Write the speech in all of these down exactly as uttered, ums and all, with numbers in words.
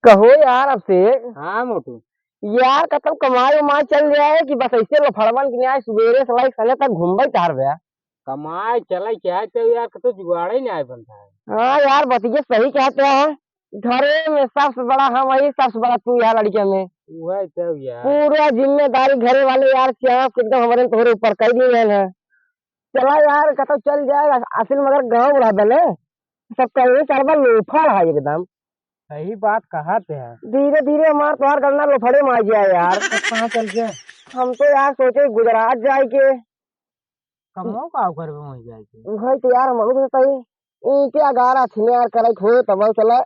कहो यार अभिषेक। हाँ मोटू। यार कतौ कमाई उमाई चल जाए कि बस ऐसे लफड़वन के न्याय सुबेरे से लेके संझा तक घूमबे टहरबे। कमाई चले चाहे तो यार कतौ जुगाड़े नहीं आए बनता है। हाँ यार बतिये सही कहते हैं। घरे में सबसे बड़ा हम ही, सबसे बड़ा तू यार लड़के में। वही तो यार। पूरा जिम्मेदारी घरे वाले यार चाप के एकदम हमारे तोहरे ऊपर कर दिए हैं। चला यार, कतौ चल जाए, अस-, असल मगर गाँव बढ़ा देले, सब कहे, "सरवा लोफड़ है एकदम।" सही बात कहा थे यार। धीरे धीरे हमार तोहार गणना लोफड़े में आ गया यार। तो कहाँ चल के? हम तो यार सोचे गुजरात जाए के। कमाओ का करबे वहीं जाए के? वही तो यार, हम लोग तो सही ईंटे अगारा छिनार करे के होए तब चला।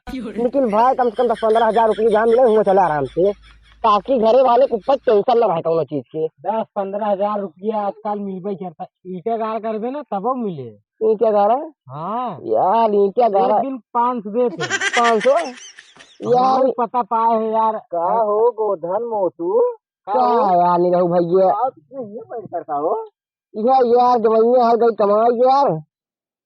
लेकिन भाई कम से कम दस पन्द्रह हजार रुपये जहाँ मिले हुआ चला आराम से, ताकि घरे वाले को कुछ टेंशन ना रहे कौनो चीज के। दस पन्द्रह हजार रुपया आजकल मिलबे करता, ईंटे गार करबे ना तबो मिले। ईंटे गारा? हाँ। यार ईंटे गारा। एक दिन पाँच सौ देते। पाँच सौ? यार। हमरो पता पाए है यार। का हो गोधन मोटू? का का हो? यार निरहू भैया? आप कितने ये बैठ करता हो? इहे यार, जवनिया हाल गई कमाई यार।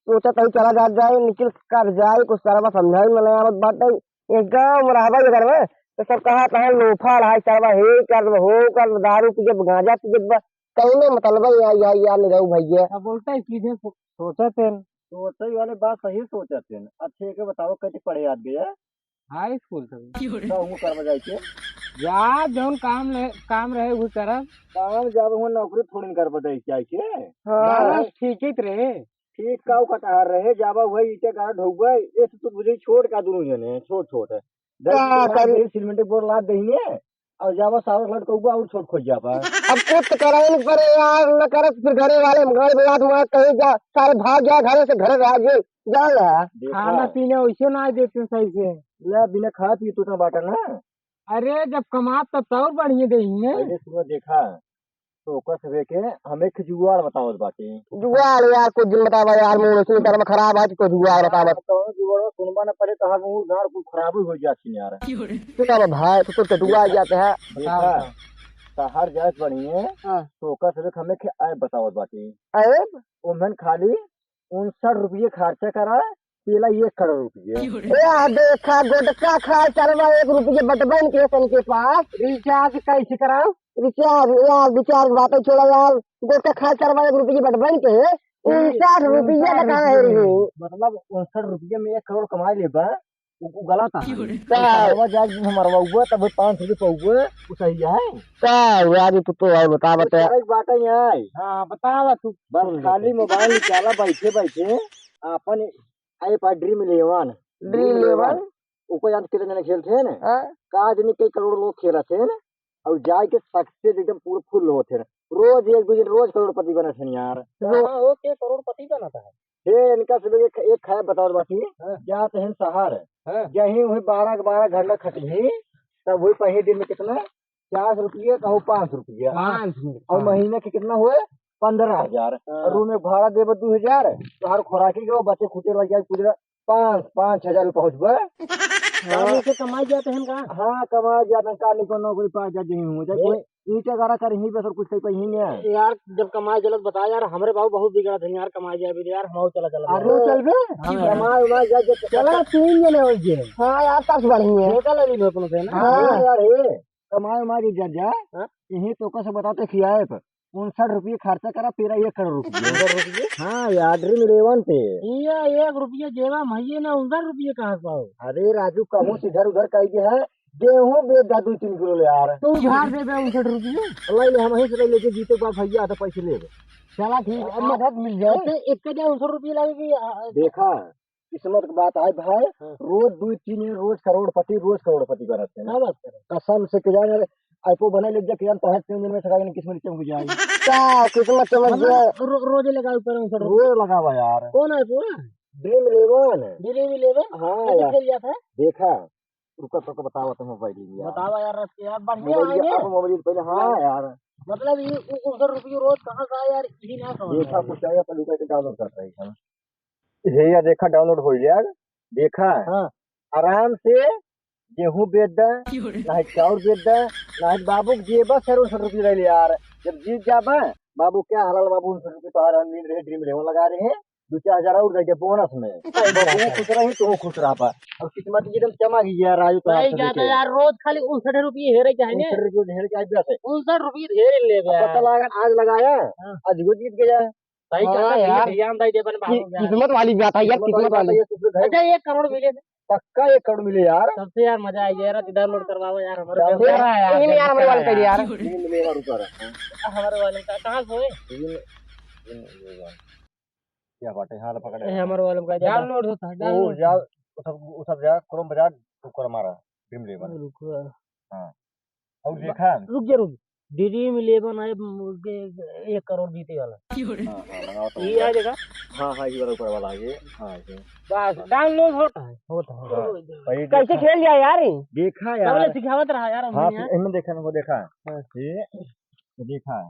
सोचत हई चला जात जाए, निकल कर जाए, कुछ सरवा समझाई में नहीं आवत बाटे। एक गाँव में रहबा अगर में, तो सब कहा तहाँ लोफड़ है, सरवा हे कर दो, हो कर दो, दारू पियत, गांजा पियत बा। कौनो मतलब है यार, यार, यार, नहीं रहू भैया। अब बोलता है सीधे सो-, सोचत है। सोचत वाले बात सही सोचत है। अच्छा, एक बताओ, कैसे पढ़े याद गया? हाई स्कूल तक। का हूँ करबा जाए के? जा, जौन काम रहे, काम रहे, वो करब। काम जब हुआ नौकरी थोड़ी न करबा जाए के। हाँ। बस ठीक ही रहे। ठीक का ऊ कटहर रहे, जाबा हुआ ईंटे गारा ढोबा, ये तो तू बुझे छोट का दोनों जने, छोट छोट है। दस का ईंटे गारा करी? दे, सीमेंट के बोर लाद दही ने, और जाबा सावर लटकौबा और छोट खोज जाबा। अब कुछ तो करे नहीं पड़े यार, न करे तो फिर घरे वाले घर में लात मार कहीं जा, सारे भाग जा घरे से, घरे भाग जा, जा यार। देखा। खाना पीना वैसे ना देते सही से। ले, बिना खाए पिए तो ना बाटा ना। अरे, जब कमात तब तो और बढ़िया देही ने। पहले सुनो, देखा, तो ओकर सबे के हम एक जुगाड़ बतावत बाटे। जुगाड़ यार, कुछ दिन बतावा यार, मुंह सुन कर खराब है, तो जुगाड़ बतावा। हाँ, तो जुगाड़ सुनबा ना पड़े, तो हर मुंह गाड़ कुल खराब ही हो जाती यार। सुना ना भाई, तो कुछ टटुआ जाते हैं। देखा, हाँ। शहर जाए बढ़िए, हाँ। तो ओकर सबे के हम एक ऐप बतावत बाटे। ऐप? ओमन खाली उनसठ रुपये खर्चा करा, पेला एक करोड़ रुपये। ए, आ देखा, गोटका खाए चलवा एक रुपये बटबन के सन के पास। रिचार्ज कैसे कराओ? रिचार्ज, यार, रिचार्ज बातें छोड़ा यार। गोटका खाए चलवा एक रुपये बटबन के, उनसठ रुपये उनसठ बता रहे रुपये। हो। मतलब, उनसठ रुपये में एक करोड़ कमा लेबा, उ, उ गलत है। का? सरवा जाए दिन हमारा हुआ, तब पाँच सौ रुपये पाऊबे, उ सही है? का हुआ जी, तू तो है, बता, बता। एक बात है यहाँ। हाँ, बतावा तू। बस खाली मोबाइल निकाला, बैठे बैठे अपन ऐप है Dream Eleven। Dream Eleven? ओको याद कितने जने खेलते हैं ना? हाँ। का जने कई करोड़ लोग खेलते हैं ना? और जाए के सक्सेस एकदम पूरा फुल होते हैं। रोज एक दो जन रोज करोड़पति बनत हैं यार। रो- कहाँ हो के करोड़पति बनत है? हे, इनका सब एक, एक खाए बताओ बाकी। हाँ। जात हैं शहर। हाँ। जहीं वही बारह के बारह घंटा खटी ही, तब वही पही दिन में कितना? चार सौ रुपये कहू, पाँच सौ रुपये। पाँच सौ। और हाँ। महीने के कितना हुए? पन्द्रह हजार। हाँ। और रूम में भाड़ा देबे दो हजार, तो हर खुराकी के बचे खुटे लग जाए, कुछ पाँच, पाँच हजार रुपये पहुँचबे। काम से कमाई जाते हैं का? हाँ, कमाई जाते हैं, का नहीं को नौकरी पा जाते हैं, हो जाए ये कोई ईंटे गारा कर ही बस और कुछ कहीं नहीं है। यार, जब कमाई चलत बता यार, हमरे बाबू बहुत बिगड़त है यार, कमाई जाए भी यार, हम चला चला अरे, चल बे। हाँ, यार। कमाई उमाई जाए, चला, तीन जने हो गए। हाँ यार, तब बढ़िया है। धोखा ले ली अपनों से ना। हाँ। हाँ, यार, हे, कमाई उमाई जा, जा। हाँ? यही तो कैसे बताते खियाए पर। उनसठ रुपये खर्चा करा, तेरा एक करोड़ रुपये। उनसठ रुपये? हाँ यार, Dream Eleven पे। इया एक रुपये जेबा में है ना, उनसठ रुपये कहाँ से पाओ? अरे राजू, कहूँ से इधर उधर कह के है, गेहूँ बेच दा दो तीन किलो ले यार। तू उधार दे दे उनसठ रुपये। ले ले, हम वहीं से ले लेके जीते के बाद भैया आधा पैसे ले ले। चला ठीक, अब आ, मदद मिल जाए। अच्छा, एक का जाए उनसठ रुपये लगेगी, आ, आ, देखा, किस्मत की बात है भाई, हाँ। रोज दो तीन दिन, रोज करोड़पति, रोज करोड़पति बनत है। क्या बात करे? कसम से के जाने, ऐपो बने लग जा, के जाने, तोहर तीन दिन में सका किस्मत चमक जाए। क्या किस्मत चमक मतलब, जाए? रो-, रोज लगावे पर उनसठ रुपये। रोज लगावा यार। कौन है पूरा? Dream Eleven। Dream Eleven? हाँ कैसे यार। खेल जाता है? देखा, रुका, तो को बतावा तो मोबाइल में यार। बतावा यार, रख के यार, बढ़िया मोबाइल है ये। अब मोबाइल पहले, हाँ यार। मतलब, ये उ-, उनसठ रुपये रोज कहाँ से आए यार, यही ना समझ में देखा, आए। कुछ आया, पहले कैसे download कर रही है। हे या देखा, download हो गया। देखा, हाँ। आराम से गेहूं बेच दे, क्यों रे? नाहीं चाउर बेच दे, नाहीं बाबू के जेबा से उनसठ रुपये रह ले यार। जब जीत जाबे, बाबू क्या हालाल बाबू, उनसठ रुपये तो हर दिन रहे, Dream Eleven लगा रहे हैं। दो चार हजार और दे दे बोनस में। सही बात है। खुश रही, तू खुश रहा बा। और किस्मत एकदम चमक गया राजू, तो सही आपसे बात है देखे। यार, रोज खाली उनसठ रुपये हेरे के है ने। उनसठ रुपये हेरे के है, बस है। उनसठ रुपये हेरे ले अब गया। पता लगा, आज लगाया, हाँ। आज वो जीत गया। सही हाँ कहता है, यार। भैया, हम दे दे अपन कि-, बाबू यार। किस्मत वाली बात है यार, किस्मत वाली किस्मत बात है, वाली। ये तो फिर है। अच्छा, एक करोड़ मिले थे। पक्का एक करोड़ मिले यार। सबसे यार मजा आ गया यार, download करवाओ यार, हमारे download। यार, यार, इन्हें यार, हमारे वाले यार। करिए यार। इन्हें मिले यार, ऊपर। हमारे वाले का कहाँ से होए? इन्हें, इन्हें, इन्हें, क्या बात है, हाल पकड़े ए, हैं। हमारे वाले का download होता है, ओ, download। जा, वो सब, वो सब जा, Chrome पे जा, तू कर मारा, Dream Eleven। रुको। हाँ। और देखा? रुक जा, रुक। Dream Eleven है, म-, के-, एक करोड़ जीते वाला। हाँ, हाँ, मंगाओ तो ये होगा। आ देखा? हाँ, हाँ, ये वाला ऊपर वाला है ये। हाँ, ये। बस, download होता है। होता है। हाँ, और ये कैसे देखा? खेल जाए यार ये? देखा यार। पहले सिखावत रहा यार, हाँ, हमने फिर यार। इनमें देखा, इनको देखा। हाँ। ये, ये देखा।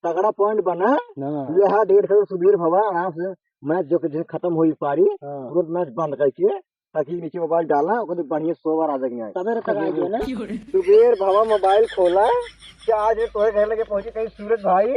तगड़ा point बना। ना। ये हा डेढ़ करोड़ सुबेर भवा आराम से match जो के जैसे खत्म होई पारी, हाँ। तुरंत match बंद करके ताकि नीचे mobile डाला, ओकर बढ़िया सौ बार आ जाएंगे। सवेरे तक आ गया ना। सुबेर भवा mobile खोला, क्या आज तोरे घर लगे पहुंची कहीं सूरज भाई?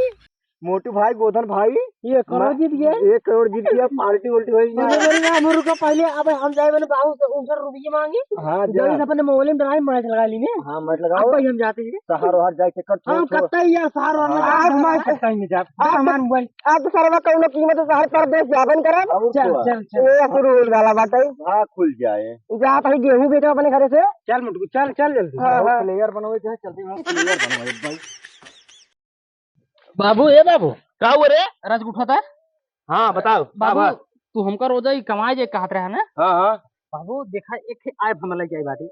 मोटू भाई, गोधन भाई, ये करोड़ मा-, जीत गया। एक करोड़ जीत गया, party उल्टी होई ना। अरे, अरे, ना, हम रुको पहले, अब हम जाए मैंने बाबू से उनसठ रुपये मांगे। हाँ, जल्दी जा। से अपने मोबाइल में डाल, match लगा ली ने। हाँ, match लगाओ। अब भाई हम जाते हैं। शहर वहर जाए चक्कर छोड़, हम छोड़। कत्ता ही यार, शहर वहर में हाँ। आज match कत्ता ही नहीं जाते। हाँ, तो हमारे मोबाइल। आज तो सारा कौनो कीमत है, शहर परदेश जावन करब। और चल, क्या? चल, चल। ये शुरू होने वाला बात है। हाँ, खुल जाए। जा भाई, गेहूं बेचो अपने घरे से। चल मोटू, चल, चल जल्दी। हाँ, हाँ। Player बनवे के है, चलते हैं, player बनवे भाई। बाबू, ए बाबू। का हुआ रे? राज उठा था। हाँ, बताओ, का बाबू, बा? तू हमका रोजा ही कमाए जे कहत रहा ना? हाँ, हाँ। बाबू, देखा, एक ठे app हम लेके आई बाटी।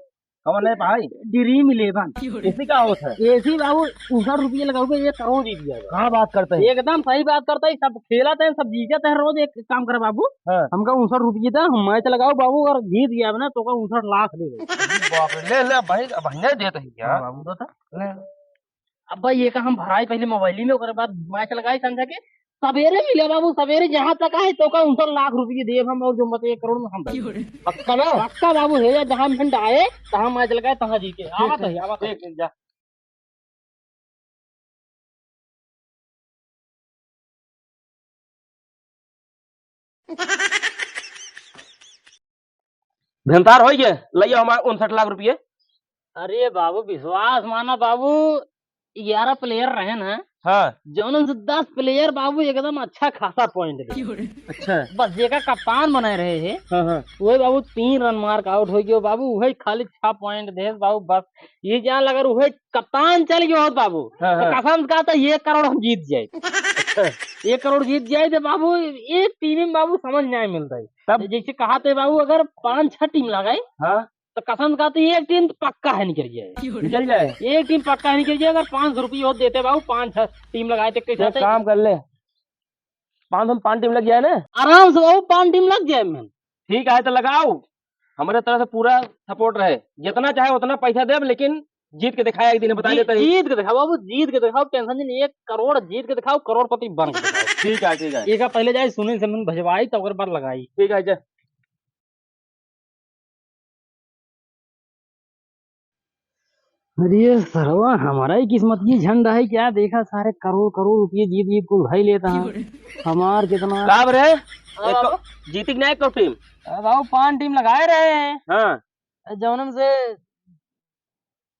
कौन है भाई? Dream Eleven। ऐसी का होत है? ऐसी बाबू, उनसठ रुपये लगाओगे, एक करोड़ जीत जाएगा। कहाँ बात करते हैं? एकदम सही बात करता है, सब खेलत हैं, सब जीतत हैं, रोज एक काम करे बाबू। हाँ। हमका उनसठ रुपये दा, हम match लगाओ बाबू, अगर जीत गया ना, तो का उनसठ लाख दे दे। बाप रे, ले, ले भाई, अब भैया देते हैं क्या? हाँ बाबू, दो तो। ले। अब भाई, ये का हम भराई पहले मोबाइल में, ओकरे बाद match लगाई समझा के। सवेरे मिले बाबू, सवेरे जहाँ तक आए तो का उनसठ लाख रुपये देब हम, और जो मत एक करोड़ में हम भाई। पक्का ना? पक्का बाबू, है या जहाँ हम आए, तहाँ match लगाए, तहाँ जीते। ठीक आवत है। है, आवत है। ठीक है, जा। भेंतार होई गे, लइया हमार उनसठ लाख रुपये। अरे बाबू, विश्वास माना बाबू, ग्यारह player रहे ना, हाँ। जौनन से दस player बाबू एकदम अच्छा खासा point दे। अच्छा। बस जेका कप्तान बनाए रहे हैं, हाँ, हाँ। वही बाबू तीन run मार के out हो गयो बाबू, वही खाली छह point दे बाबू, बस ये जान लगा, वही कप्तान चल गयो होत बाबू, हाँ, तो हाँ। कसम से कहा था, एक करोड़ हम जीत जाए। अच्छा। एक करोड़ जीत जाए तो बाबू, एक टीम में बाबू समझ नहीं मिलता है। तब? जैसे कहा थे बाबू, अगर पाँच छह टीम लगाए, हाँ। तो कसम से कहा था, एक टीम तो पक्का है निकल जाए। निकल जाए? एक टीम पक्का है निकल जाए, अगर पाँच सौ रुपये होत देते बाबू, पाँच छह टीम लगाए थे, कैसे तो आते? काम कर ले, पाँच सौ में पाँच टीम लग जाए ना? आराम से बाबू, पाँच टीम लग जाए, man। ठीक है, तो लगाओ, हमारे तरफ से पूरा support रहे, जितना चाहे उतना पैसा देब, लेकिन जीत के दिखाया एक दिन, बता जीत, देते ही। जीत के दिखाओ बाबू, जीत के दिखाओ, tension नहीं, एक करोड़ जीत के दिखाओ, करोड़पति बन के दिखाओ। ठीक है, ठीक है। एक पहले जाए सुनील से मन भजवाई, तो ओकर बाद लगाई। ठीक है, जा। अरे सरवा, हमारा ही किस्मत की झंड है क्या? देखा, सारे करोड़ करोड़ रुपये जीत जीत कुल भाई लेता है। हमार कितना का रे? हाँ, एक बाबू। जीती कि नहीं एक टीम? अरे बाबू, पांच टीम लगाए रहे हैं। हाँ। जौनन से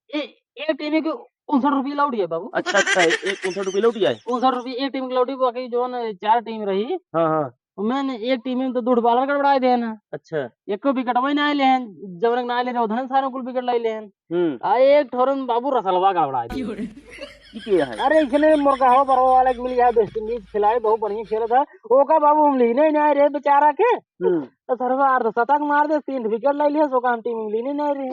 ए-, एक टीम के उनसठ रुपये लौट गए बाबू। अच्छा, अच्छा, एक उनसठ रुपये लौट गए? उनसठ रुपये एक टीम के लौटी, बाकी जौन चार टीम रही, हाँ, हाँ। उनमें एक टीम में तो दो ठो bowler गड़बड़ाए देन। अच्छा। एको wicket वही ना ले हैं, जौन ना ले रहे, उधर सारे कुल wicket लाई ले हैं। हम्म। आ एक ठोरन बाबू रसलवा गड़बड़ाए दे। ये क्या है? अरे, इसने मुर्गा हो, बरवा वाला के मिल गया, West Indies खिलाए, बहुत बढ़िया खेला था। ओका बाबू हम लीने ही ना रहे बेचारा के। हम्म। तो सरवा अर्धशतक मार दे, तीन wicket ले लिया, सो का हम टीम में लीने नहीं रहे।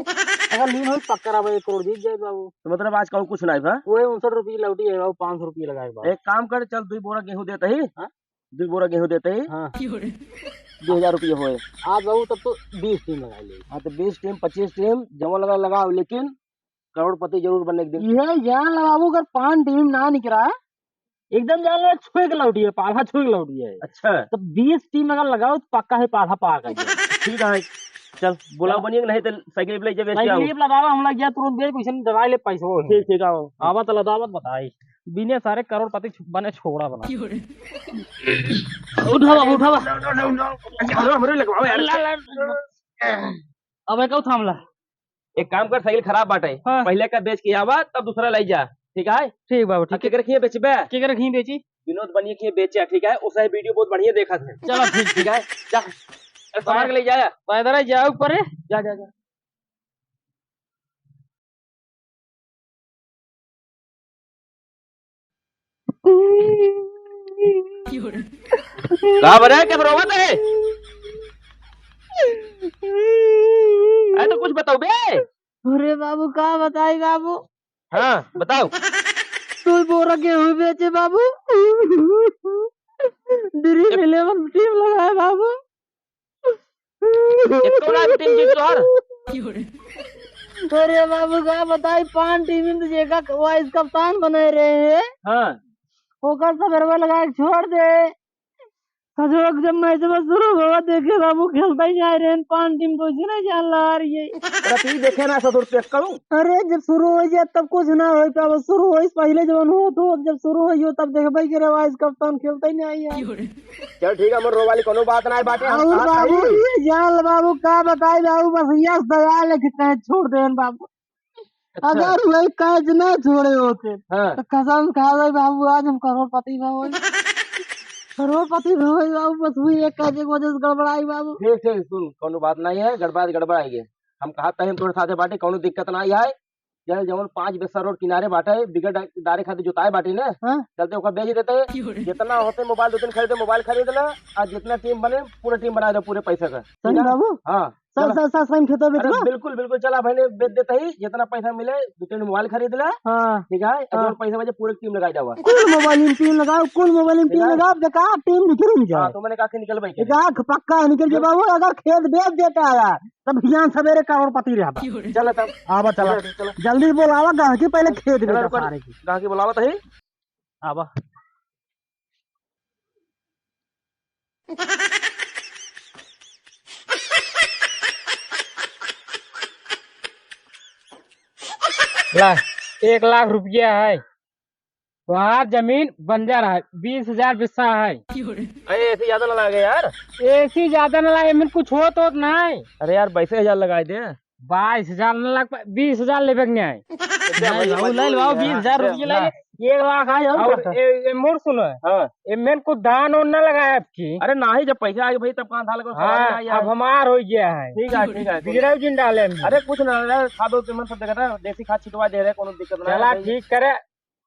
अगर लीन होई, पक्का रहा भाई, एक करोड़ जीत जाए बाबू। तो मतलब आज कहूँ कुछ नहीं बा? वो उनसठ रुपये लौटी है बाबू, पाँच सौ रुपये लगाए बाबू। एक काम कर, चल, दो बोरा गेहूं देते ही। हाँ? दो बोरा गेहूं देते ही। हाँ। दो हजार रुपये होए। आज बाबू तब तो बीस टीम लगा ले। हाँ, तो बीस टीम, पच्चीस टीम, जमा लगा, लगाओ, लेकिन करोड़पति जरूर बने एक दिन। ये जान ला बाबू, अगर पांच टीम ना निकला, एकदम जान ला, छुए के लौटी है, पाला छुए के लौटी है। अच्छा। तो बीस टीम अगर लगाओ, तो पक्का है पाला पार कर जाए। ठीक है। चल, बोला चल। बनिए, नहीं तो साइकिल पे ले जा, बेच के साइकिल आओ। पे लदावा, हम लोग जा तुरंत बेच, पैसे दवाई ले, पैसो है। ठीक, ठीक, आओ। आवा तो लदावत बताई। बिने सारे करोड़पति छु-, बने छोड़ा बना। उठावा, उठावा। हमरे, हमरे लगवाओ यार। ला, ला, ला। अबे कौ थामला? एक काम कर, साइकिल खराब बाटे, हाँ। पहले का बेच के आवा, तब दूसरा ले जा, ठीक है? ठीक बाबू, ठीक है। केकरे खिए बेचबे? केकरे खिए बेची? विनोद बनिए खिए बेचे, ठीक है? उसे वीडियो बहुत बढ़िया देखा थे। चलो, ठीक, ठीक है, जा। अरे, सामान के ले जा, जा। पैदल ही जाओ ऊपर है। जा, जा, जा। का बरे, क्या रोवत है? अरे तो कुछ बताओ बे। अरे बाबू, का बताई बाबू? हाँ, बताओ। तू बोरा गेहूं बेचे बाबू। ड्रीम इलेवन टीम लगाए बाबू। कितना टीम जीत तोहर? अरे बाबू, का बताई, पांच टीम में तो जेका वाइस कप्तान बने रहे हैं। हाँ। ओकर सब एरवा लगा के छोड़ दे। सजोक जब मैच में शुरू हुआ, देखे बाबू, खेलता ही नहीं रहे, पांच टीम तो इसे नहीं जान ला रही है। अरे तू देखे ना, ससुर चेक करूं। अरे जब शुरू हो जाए तब कुछ ना हो पावे, शुरू हो पहले जवन हो तो, जब शुरू हो तब देखबे के रे, वाइस कप्तान खेलता ही नहीं है। चल ठीक है, मोर रोवाली कोनो बात ना है बाटे, हम और कहा बाबू, सही। ये जान बाबू, का बताई बाबू, बस यस दया लेके कहे छोड़ देन बाबू। अच्छा। अगर वही कैच ना छोड़े होते, हाँ। तो कसम खा गए बाबू, आज हम करोड़पति ना होई। करोड़पति ना होई बाबू, बस वही एक कैच की वजह से गड़बड़ाई बाबू। ठीक, ठीक, सुन, कोनो बात नहीं है, गड़बड़ा, गड़बड़ाई है। हम कहा तही हम तोरे साथे बाटे, कोनो दिक्कत नहीं है। जल जवन पाँच बिस्सा रोड किनारे बाटे, बिगड़ डा-, डारे खातिर जोताए बाटे ना, हाँ। चलते ओकर बेच देते। जितना होते मोबाइल दो तीन खरीदे, मोबाइल खरीद ला, और जितना टीम बने, पूरा टीम बना दे, पूरे पैसे का। सही ठीक है? बाबू? हाँ, सर, चला। सर, सर, सर, खेतों में अरे चला। बिल्कुल, बिल्कुल, चला भाई, ने बेच देता ही, जितना पैसा मिले, दो तीन मोबाइल खरीद ला। हाँ। ठीक है, हाँ। और पैसा बचे पूरे टीम लगाई जावा। कुल मोबाइल में टीम लगाओ, कुल मोबाइल में टीम ठीक है। लगाओ, बेकार टीम निकल जाए। हाँ, तो मैंने कहा कि निकल भाई, खेत। बेकार पक्का निकल जाए बाबू, अगर खेत बेच देता है, तब बिहान सवेरे करोड़पति रहबा। चला तब। आवा, चला। चला, चला। जल्दी बोलावा, गाहकी पहले खेत चला, बेचा रुको, सारे की। गाहकी बोलावा तही। आवा। ला, एक लाख रुपया है। वहाँ जमीन बंजर है, बीस हजार बिस्सा है। अरे, एसी ज्यादा ना लागे यार। एसी ज्यादा ना लागे, एमन कुछ होत होत ना है। अरे यार, बाईस हजार लगाई दे। बाईस हजार ना लग पा-, बीस हजार लेबे के नहीं है। तो क्या भाई, नहीं, नहीं, मजबूरी बाबू, है। बीस हजार रुपये हाँ। लागे, एक लाख आए और और का? ए, ए, मोर सुनो। हाँ। एमन कुछ धान उन ना लगाए आपकी। अरे नहीं, जब पैसा आए भाई, तब कहाँ धान लगाओ, हाँ, सवाल नहीं आया। अब हमार हो गया है। ठीक है, ठीक है, ठीक है। बिगड़े जिन डाले हमने। अरे कुछ ना, खाद उद में सब देखा था, देसी खाद छिटवा दे रहे, कोनो दिक्कत ना है चला भाई। ठीक करे।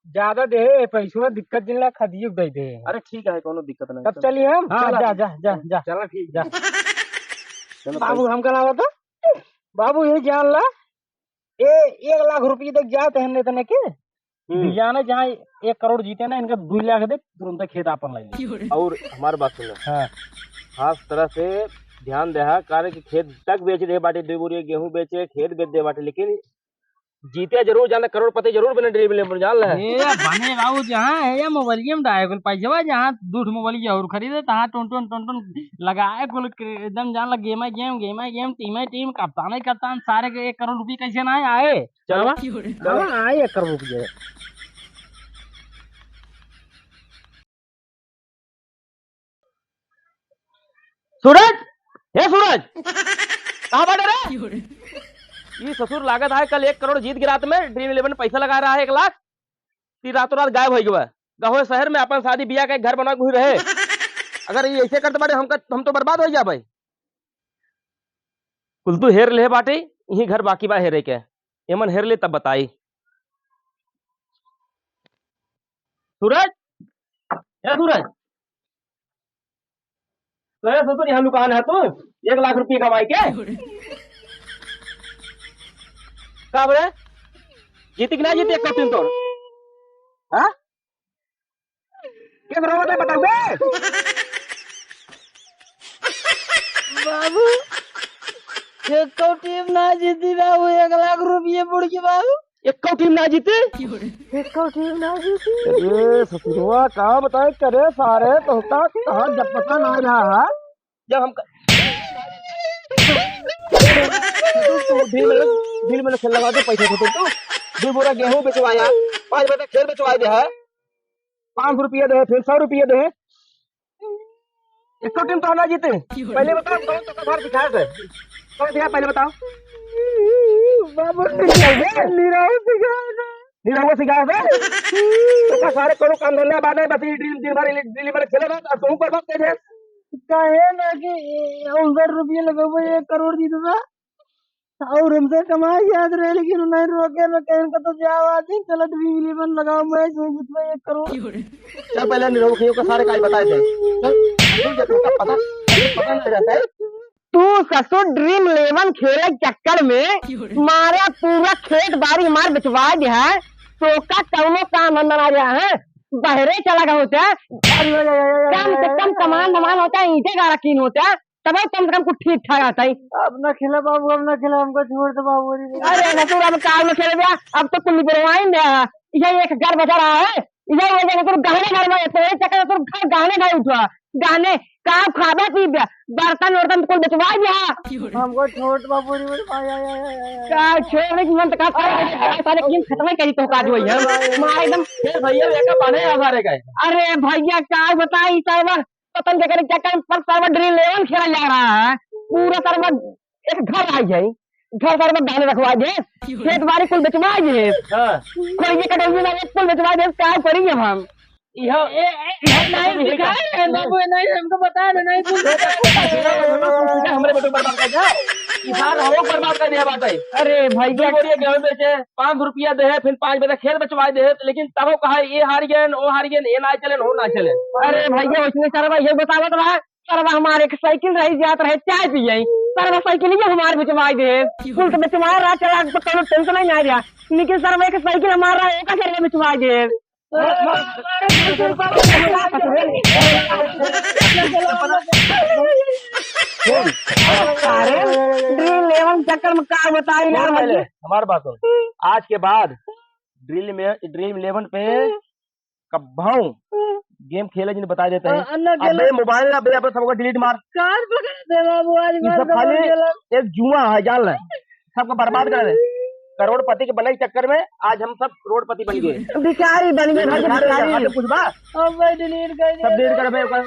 ज्यादा दे, पैसवा दिक्कत जिन ला, खदियो दे दे। अरे ठीक है, कोनो दिक्कत नहीं, तब चलो। चलिए हम। हाँ, चला। जा, जा, जा, जा। चला ठीक जा। है। चलो, बाबू, पैसा हमका ना बता। बाबू, ये जान ला, ए, एक लाख रुपये तक जात है हमने इतने के। हम्म। बियाने जहाँ एक करोड़ जीते ना, इनका दो लाख दे, तुरंत खेत आपन ले ले। और हमार बात सुनो। हाँ। खास तरह से ध्यान दे, हाँ, कारण कि खेत तक बेच दे बाटे, दो बोरी गेहूं बेचे, खेत बेच दे बाटे, लेकिन जीते जरूर जाना, करोड़पति जरूर बने, ड्रीम इलेवन जान ले। ए, बने बाबू, जहाँ है ये मोबाइलिया में डायल, पैसवा जहाँ दू ठो मोबाइल और खरीदे, तहाँ टुन टुन टुन टुन लगाए, कुल के एकदम जान लग, गेम है गेम, गेम है गेम, टीम है टीम, कप्तान है कप्तान, सारे के एक करोड़ रुपये कैसे ना आए? चलो। आवा, चलो। आवा, आए एक करोड़ रुपये। सूरज, हे सूरज, कहाँ बाटे रे? ई ससुर लागत है कल एक करोड़ जीत के रात में ड्रीम इलेवन पैसा लगा रहा है एक लाख, ती रातों रात गायब हो गवा। गहो शहर में अपन शादी बियाह के घर बना के रहे। अगर ये ऐसे करते बाटे, हम कर, हम तो बर्बाद हो जाबे। कुल तू हेर ले बाटे, यही घर बाकी बा हेरे के। एमन हेर ले तब बताई। सूरज, ए सूरज, तो ए ससुर यहाँ लुकान है तू, एक लाख रुपये कमाई के? का बोले? जीती कि ना जीती एक कट्टी तोर? हाँ? के रोवत है बताओ बे? बाबू, एको टीम ना जीती बाबू, एक लाख रुपये बुड़ के बाबू। एको टीम ना जीती? एको टीम ना जीती। अरे ससुरवा, का बताए करे सारे, तो का कहाँ जब पता ना रहा है। जब हम क-, तू, तू ड्रीम, ड्रीम में खेल लगा दे, पैसा दे तू। दो बोरा गेहूं बेचवाया, पाँच बजे खेल बेचवा दे है, पाँच सौ रुपया दे, फिर सौ रुपया दे। एको टीम तो ना जीते। पहले बताओ, कौन तो कबाड़ सिखाया था? कौन सिखाया, पहले बताओ। बाबू, निरहू सिखाया था। निरहू सिखाया था? तो सारे करो काम धंधा बाटे, बस ये ड्रीम दिन भर, ड्रीम भर खेले रहो, अब तुम बर्बाद कर दे। काहे ना कि उनसठ रुपये लगेबो, एक करोड़ जीतबा। और हमसे कमाई याद रहे, लेकिन नहीं रोके ना, कहीं का तो जाओ आज ही, चलो ड्रीम इलेवन लगाओ, मैच में जीतबा एक करोड़। चल पहले निरहू का सारे काज बताए थे। चल, तू जब तुमका पता, पता नहीं रहता है। तू ससुर ड्रीम इलेवन खेले के चक्कर में मारा पूरा खेत बाड़ी हमार बेचवा दे है, तो का कौनो काम धंधा ना रहा है, बहरे चला गया होता है, कम से कम सामान वामान होता है, ईंटे गारा कीन होता है, तब कम से कम कुछ ठीक ठाक आता है। अब ना खेला बाबू, अब ना खेला, हमको छोड़ दो बाबू। अरे ससुर, अब काम में खेले गया, अब तो कुल निकलवाइन दे, ये एक घर बचा रहा है, ये वजह से तोर गहने घर में, तोरे चक्कर में तोर घर गहने घर उठवा, गहने का खाबे पीबे, बर्तन वर्तन कुल बेचवा दिया। हमको छोड़ बाबू रे, मेरे भाई, आय, आय, आय, आय। का छोड़ रे, जीवन तो का सारे, सारे गेम खत्म ही करी तो का जो है, मार एकदम। ए भैया, लेकर बने आ सारे का। अरे भैया, का बताई, सारे पतन के करे चक्कर में पर सारे ड्रीम इलेवन खेला जा रहा है, पूरा सारे एक घर आ जाए, घर भर में धान रखवा दे, खेत बाड़ी कुल बेचवा दे, हाँ। कोई ये कटौती ना, कुल बेचवा दे, का करी अब हम? यह, ए, ए, ए, नहीं, सिखाए रहे बाबू, नहीं, हमको बता दे, नहीं, कुछ हमरे बेटो बर्बाद कर दिया, किसान हम लोग बर्बाद कर दिया बात है। अरे भैया, दो बोरिया गेहूं बेचे, पाँच सौ रुपया दे, फिर पाँच बजे खेत बेचवा दे, लेकिन तब कहा ये हार गए, वो हार गए, ये ना चले, वो ना चले। अरे भैया, उसने सारा ये बतावत रहा, सरवा हमारे एक साइकिल रही, जात रहे चाय पिए, सरवा साइकिल ये हमारे बेचवाई दे, कुल तो बेचवा रहा, चला तो कोनो टेंशन नहीं आ रहा, लेकिन सरवा एक साइकिल हमारा रहा, ओका सरवा बेचवाई दे। अरे, ड्रीम इलेवन चक्कर में का बताई ना सुन पहले, भैया। हमार बात सुन। आज के बाद ड्रीम में, ड्रीम इलेवन पे कब्बाऊ गेम खेले जिन बताई देते हैं। अ-, अन्ना खेलो। अबे मोबाइल ना, अबे, अबे सबको डिलीट मार। कार पकड़ दे बाबू, आज ये मार सब दे खाली बाबू, खेलो। एक जुआ है, जान ले, सबको बर्बाद कर दे। करोड़पति के बने के चक्कर में आज हम सब करोड़पति बन गए। भिखारी बन गए, भाई, भिखारी। भिखारी। हाँ, तो कुछ बा? अब भाई डिलीट कर दिया। सब डिलीट कर बे, ओकर।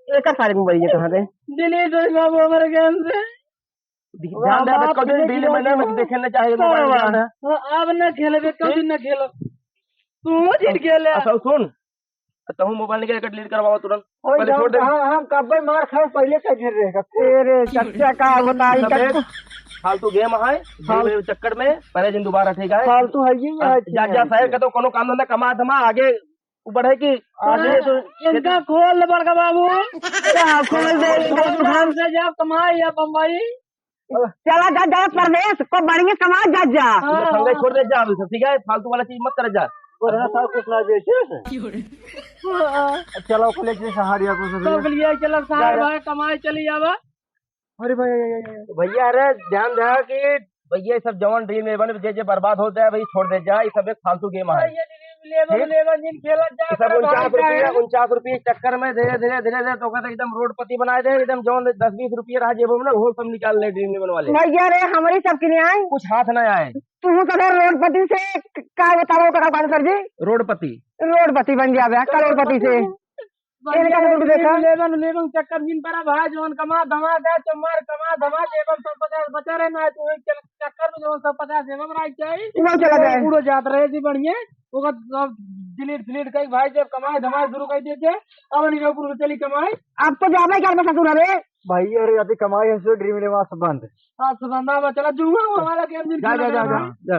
एकर सारे मोबाइल ये कहाँ गए? डिलीट हो बाबू हमारे गेम से। ध्यान दे, अब कभी ड्रीम में ना देखे ना चाहे, मोबाइल में ध्यान दे। अब ना खेलबे, कभी ना खेलो। तू जीत गेले। अच्छा, सुन, तहूँ मोबाइल निकाल के डिलीट करवाओ तुरंत। ओए, पहले छोड़ दे। हम, हम कब्बे मार खाओ, पहले से गिर रहेगा। तेरे चच्चा का बताई, सब चच्चा। एक फालतू गेम है, हाँ। गेम के चक्कर में पहले दिन दोबारा, ठीक है? फालतू है ये, अब ये जा, जा, शहर का तो कोनो काम धंधा कमा धमा, आगे ऊपर है कि आगे तो इनका खोल दे बड़का बाबू। क्या खोल दे? इनका दुकान से जाओ, कमाए या बम्बई। चला जा, जा परदेश, को बढ़िया कमा जा, जा। हाँ। संगे छोड़ दे, जा अभी से, ठीक है? फालतू वाला चीज मत कर जा। वो रहा था कुछ ना बेचे से। हाँ। चलो, कॉलेज से सहारिया को सब। सब लिया, चलो, जा, सहार जा। भाई, कमाए चली जावा। अरे भाई, भाई, भाई, भाई। तो भैया, अरे ध्यान रहा कि भैया, ये सब जवान ड्रीम इलेवन जे, जे बर्बाद होता है भाई, छोड़ दे जा, ये सब एक फालतू गेम है। भैया, ड्रीम इलेवन, ठीक? इलेवन जिन खेलत जा, ये सब अपना उनचास भाई रुपया, जाए। उनचास रुपया चक्कर में धीरे, धीरे, धीरे, धीरे तो कहते एकदम रोडपति बनाए दे, एकदम जौन दस बीस रुपया रहा जेबों में ना, वो सब निकाल ले ड्रीम इलेवन वाले। भैया रे, हमारी सब के लिए आए। कुछ हाथ ना आए। तू सब रोडपति से क-, का बताओ, का बात कर जी? रोडपति। रोडपति बन जावे, करोड़पति से। इनका तो देखा। लेबन, लेबन चक्कर जिन पड़ा भाई, जौन कमा धमा दे, चमार कमा धमा, लेबन सौ पचास बचा रहे ना, तो एक चल-, चक्कर में जौन सौ पचास लेबन रह जाए। वो चला जाए। पूरा जात रहे जी बढ़िया, ओकर सब डिलीट फिलीट कई भाई, जब कमाए धमाए शुरू कर देते, अब नहीं पूरा चली कमाए। अब तो जाबे कर बस ससुर रे। भाई, अरे अभी कमाई है, सो ड्रीम रे मास बंद। हाँ, सुबह में चला जुआ, हमारा गेम जिन जा, खेला जा, जा, जाए। जा, जा।